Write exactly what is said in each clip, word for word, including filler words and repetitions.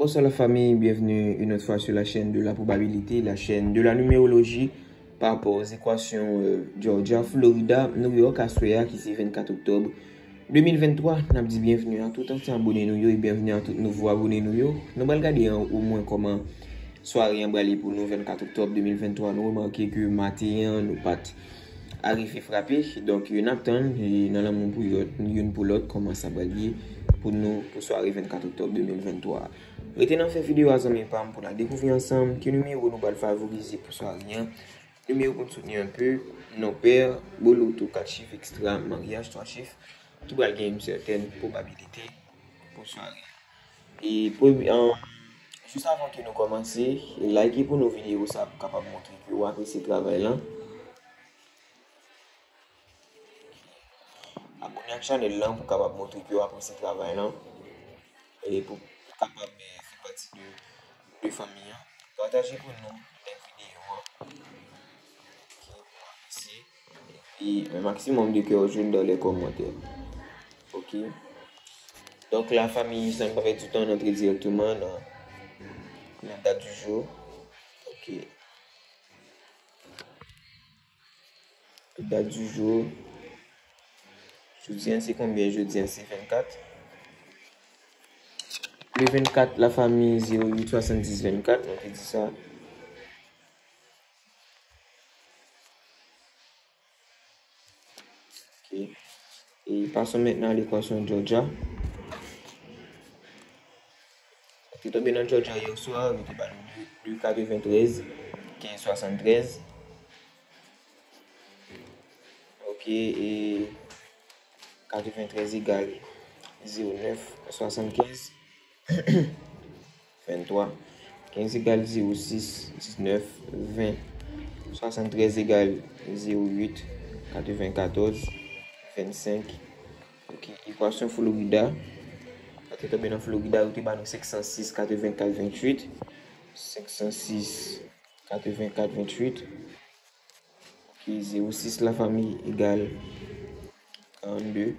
Bonsoir la famille, bienvenue une autre fois sur la chaîne de la probabilité, la chaîne de la numérologie par rapport aux équations euh, Georgia, Florida, New York, aswè a ki se vennkat oktòb de mil venntwa. N ap di bienvenue a tout ansyen abone nou yo e bienvenue a tout nouvo abone nou yo. Nou pral gade an omwen kòman sware an pral ye pou nou vennkat oktòb de mil venntwa. Nou remake ke maten an nou pa t arive frape. Donk, n ap tann e nan lanmou pou yòt, youn pou lòt, kòman sa pral ye pou nou pou sware vennkat oktòb de mil venntwa. Rete nan fen videyo a, zanmi pa m, pou n al dekouvri ansanm ki nimewo nou pral favorize pou sware an. Nimewo pou n soutni anpe, non pè, boloto, kat chif, ekstra, maryaj, twa chif, tou pral gen yon sètèn pwobabilite pou sware an. E premye, an, jis avan ke nou kòmanse, like pou nou videyo sa pou kapab montre ke w apresye travay lan. Abone ak chanèl lan pou kapab montre ke w apresye travay lan. E pou, pou kapab eh, fè pati de, de fanmi an. Pataje pou nou lè videyo an. Ok, pou apresye. Epi, un maximum de cœur jaune dans les commentaires. Ok. Donk, la famille, san n pa pèdi tan, n antre dirèkteman nan, nan dat di jou. Ok. Dat di jou. Jodi an se konbyen? Jodi an se vennkat. Le vennkat, la famille, zéro huit soixante-dix vingt-quatre, nou te di sa. Ok. E passons maintenant à l'équation Georgia. Te tonbe nan Georgia yè swa, li te ba nou de katreventrèz, kenz swasanntrèz. Ok, e katreventrèz egal zewo nèf swasannkenz, venntwa. Kenz egal zewo sis, diznèf, ven. Swasanntrèz egal zewo uit, katrevenkatòz, vennsenk. Ok, ekwasyon Florida. Sa te tonbe nan Florida, yo te ba nou senk san sis, katrevenkat, venntuit. Senk san sis, katrevenkat, venntuit. Ok, zewo sis la fanmi egal karannde,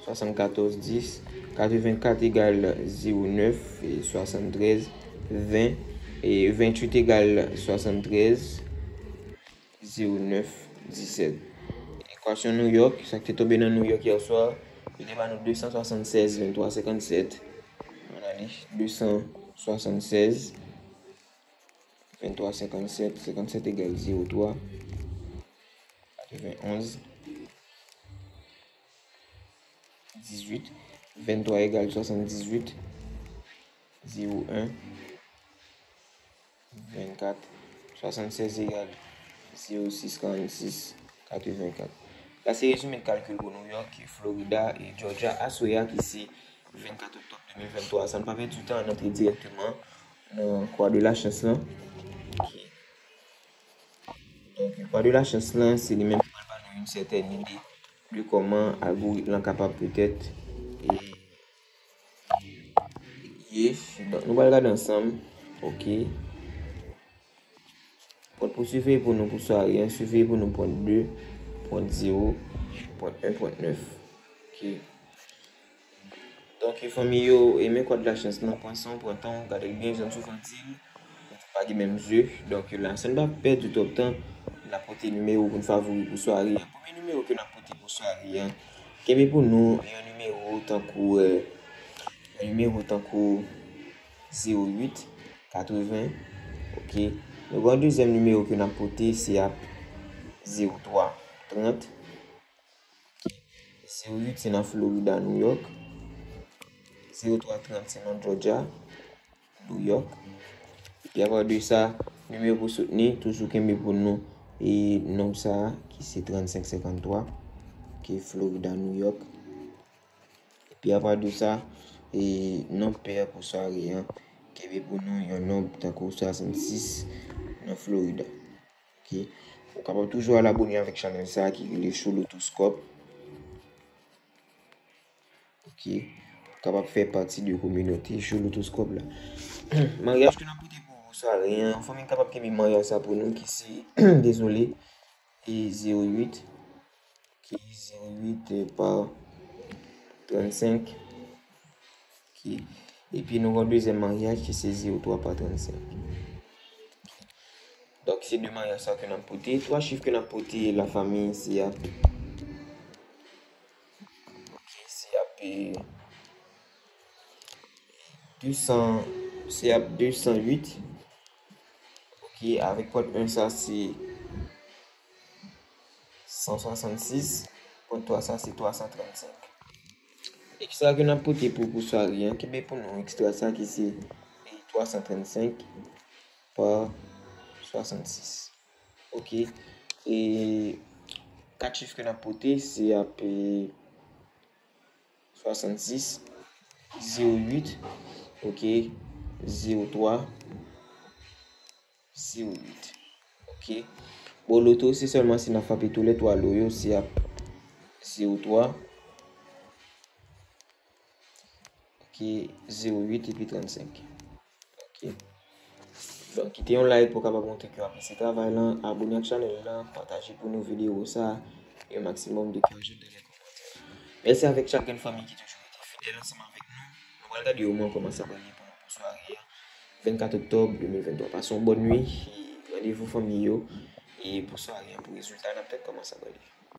swasannkatòz, dis. Katrevenkat egal zewo nèf, e swasanntrèz, ven. E venntuit egal swasanntrèz, zewo nèf, disèt. Ekwasyon New York, sa ki te tonbe nan New York yè swa, yo te ba nou de san swasannsèz, venntwa, senkannsèt. Ann ale, de san swasannsèz, venntwa, senkannsèt, senkannsèt egal zewo twa, katrevenonz, dizuit, venntwa egal swasanndizuit, zewo en, vennkat, swasannsèz egal zewo sis, karannsis, katrevenkat. Sa se rezime kalkil pou New York, Florida e Georgia aswè a ki se vennkat oktòb de mil venntwa. San n pa pèdi tan, ann antre dirèkteman nan kwa de lachans lan. Ok. Donk, kwa de lachans lan, se li menm ki pral ba nou yon sètèn ide de kòman algoritm lan kapab petèt e ye. Donk, nou pral gade ansanm. Ok. Pwent pou siveye pou nou pou sware an, siveye pou nou pwent de, pwent zewo, pwent en, pwent nèf. Ok. Donk, fanmi yo, e men kwa de lachans lan, pran san w, pran tan w, gade l byen, jan m souvan di l, pa gen menm je. Donk, la, san n pa pèdi twòp tan, n ap pote nimewo pou n favori pou sware an. Premye nimewo ke n ap pote pou sware an, kenbe pou nou yon nimewo tankou, eh, yon nimewo tankou zewo uit, katreven, ok. Nou gen yon dezyèm nimewo ke n ap pote, se ap zewo twa, trant. Zewo uit se nan Florida, New York. Zewo twa trant se nan Georgia, New York. Epi apa de sa, nimewo pou soutni, toujou kenbe pou nou e nonb sa a, ki se trannsenk senkanntwa, ki Florida, New York. Epi apa de sa, e nonb pè pou sware an, kenbe pou nou yon nonb tankou swasannsis nan Florida. Ok. Ou kapab toujou al abone avèk chanèl sa a ki rele Show Lotoscope. Ok. Ou kapab fè pati de kominote Show Lotoscope la. Maryaj ke n ap pote pou sware an, fanmi kapab kenbe maryaj sa pou nou ki se, dezole, e zewo uit, ki zewo uit pa trannsenk, ki Epi nou gen yon dezyèm maryaj ki se zewo twa pa trannsenk. Donk, se de maryaj sa ke n ap pote. Twa chif ke n ap pote, lafanmi, se ap, ok, se ap, eh, de san, se ap de san uit. Ok, avèk pòt en sa, se san swasannsis. Pòt twa sa, se twa san trannsenk. Ekstra ke n ap pote pou, pou sware an, kenbe pou nou ekstra sa ki se, eh, twa san trannsenk pa swasannsis. Ok. E kat chif ke n ap pote, se ap, eh, swasannsis, zewo uit, ok, zewo twa, zewo uit. Ok. Bon, loto, se sèlman si n ap frape tou lè twa lo yo, se ap zewo twa, ok, zewo uit epi trannsenk. Ok. Donk, kite yon like pou w kapab montre ke w apresye travay lan, abone ak chanèl lan, pataje pou nou videyo sa, yon maksimòm de kè jèm dan lè kòmantè. Mèsi avèk chak grenn fanmi ki toujou rete fidèl ansanm avèk nou. Nou pral gade yo mwen kòman sa pral ye pou nou pou sware a, vennkat oktòb de mil venntwa. Pase yon bòn nwi, e randevou fanmi yo, e pou sware a, pou rezilta, n ap tèt kòman sa pral ye.